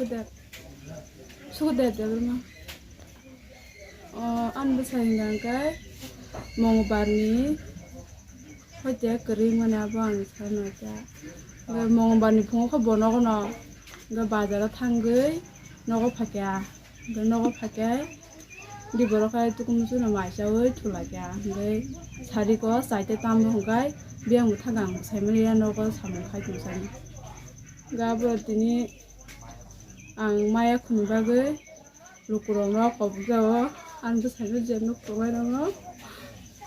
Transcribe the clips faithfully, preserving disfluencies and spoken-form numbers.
Sukudev. Sukudev Debbarma. O, ani bwsai hwnkha hwnkhe Mongbar ni hoite kwrwi mani abo ang sanai kha. Hwnkhe Mongbar ni phungo khe bo nogo no hwnkhe bazar o thangwi nogo phaikha. Hwnkhe nogo phaikhe di borok hai tukumu chwngno mai chaui thulaikha. Hwnkhe sariko chaita tambo hwnkhe biyang bwthakhe ang saimanya nogo samung khai tong sani. Hwnkhe abo tini ang maya khuni bagwi lukurokno kobjao, ani bwsano je nuk tongnai rokno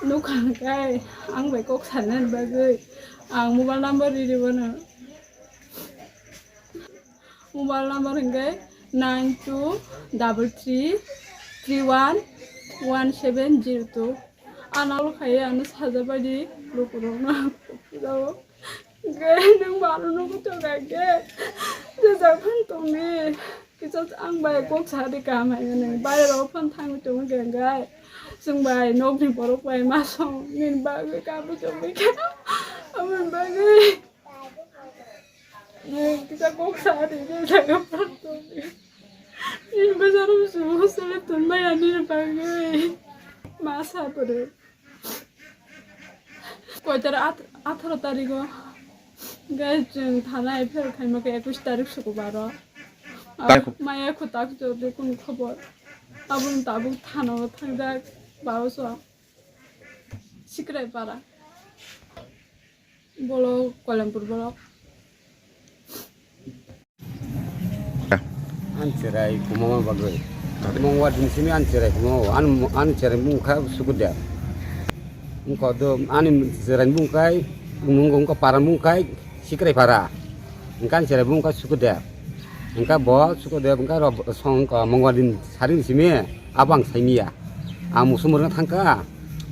nukha hwnkhe ang bai kok sanani bagwi ang mobile number riri bono. Mobile number hwnkhe nine two double three three one one seven zero two. Ano khai ano sajabaidi lukurokno kobjao. Hwnkhe nwng mano nukgo tongkha khe jesa phano tongdi. Kisa ang bai kok sa di kaham hai hwnwi. Bairok phano thangwi tongwi khe hwnkhe chwng bai nokni borok bai ma song nini bagwi kabui tongwi khe. Aboni bagwi nwng kisa kok sa di, jesa phano tongdi. Nini bwsarok chwng hostel o tonmaya nini bagwi ma sa bwrwi. Koitar at-, atharo tarigo. Hwnkhe chwng thana F I R khaima khe ekush tarik sukubaro. Abo maya khutak jodi kunu khobor. Aboni tabuk thana o thangjak baroso. Sikrai para. Bolok Koilampur bolok. Ani cherai kumama bagwi. Mongwa din simi ani cherai kumama. Ani, ani cherai mung kha Sukudev. Wngkha do ani cherai mung kai, nungo wngkha para mung kai Sikrai para. Wngkha ani cherai mung kha Sukudev. Wngkha bo Sukudev wngkha ro song wngkha Mongwa din sari simi abo ang saimiya. Ang musum rwna thangkha.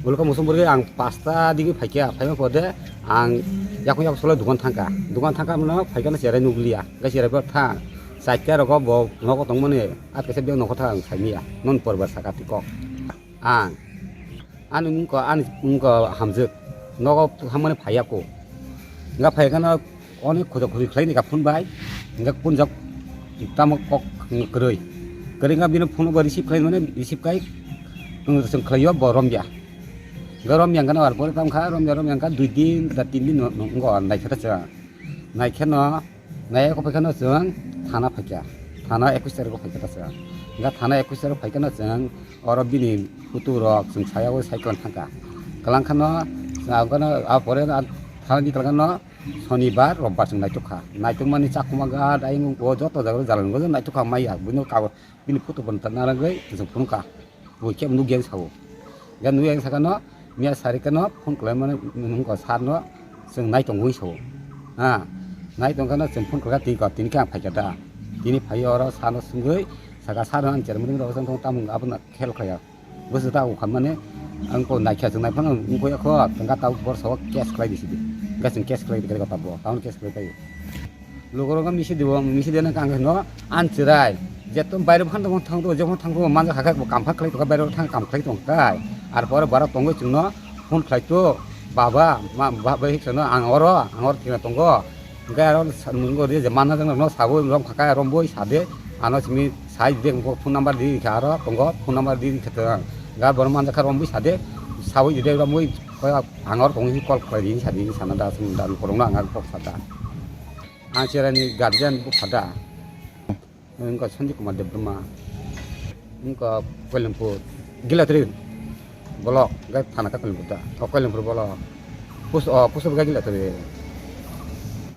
Ulo kha musum rwgwi ang pasta digi phaikha. Phaima pore ang yakung yakung solo dukan thangkha. Dukan thangkha mano phaikha no cherai nukliya. Hwnkhe cherai bo thang. Chaikya rogo bo nogo tongmani, at kaisa bag nokho thang ang saimanya, non porbar saka twi kok. Ang, ani wngkha, ani wngkha hamjwk, nogo thangmani phaiya ko. Wngkha phaikhano onek khoja khori khlaini ka phone bai, wngkha phone jak tamo kok kwrwi. Kwrwi wngkha bini phone bo receive khlaimani, receive khai, chwng khlaio bo romya. Wngkha romya wngkha ar pore tamo kha, romya romya wngkha dui din da tin din wngkha naikhe ta chwng. Naikheno, nai eko phaikhe no chwng thana phaikha. Thana ekush tarikh o phaikha ta chwng. Wngkha thana ekush tarikh o phaikhe no chwng oro bini photo rok chwng saya o sai kwlang thangkha. Kwlang khano, chwng abono, a pore a thana di kwlang no sonibar, robbar chwng naitok kha. Naitok mani chakuma ghat ayung o joto jaga o jalan o naitok kha maya. Buino ka Bini photo bo narwgwi chwng phunukha. Bo khe nukya sao. Ga nukya sakano, miya sarikano phone khlaimani nungkha sarno chwng nai tongwi sao. Ha, nai tongkhano chwng phone khlakha tini kok, tini khe ang phaikha da. Tini phaiwi oro sarno swngwi saka, "Sir, ang chermani rok chwng tamo abono khel khlaiya." Bwswk ta ukha mani ang ko naikha chwng naiphano wngkhoya kho, tongkha ta bor sao case khlai di sidi. Ga chwng case khlai di khe ta bo, tamo case khlai paio. Logorok misi dibo, misi dena kang no an chirai. Jeto baire bokhan tong thang to, jokon thang to manja khakha kam kha khlai to, baire thang kam khlai tong kai. Ar pore bara tongo chwngno phone khlai to, "Baba, ma, ba, bai hiksa no ang oro, ang oro thina tongo." Hingke aro sa-, nungo ri je mana jang no sabo rom khaka rom boi sade, ano simi sai de ko phone number di kha aro tongo, phone number di kha to. Ga bor manja kha rom boi sade, sabo de rom boi ko ang oro tongo call khlai di sadi sana da sum da korong no ang kok sada. Ang cherani guardian bo phada. Wngkha Sanjay Kumar Debbarma. Wngkha Koilampur. Gilatri. Bolok. Gai thana ka Koilampur da. O Koilampur bolok. Pus-, o, Pusap gai Gilatri.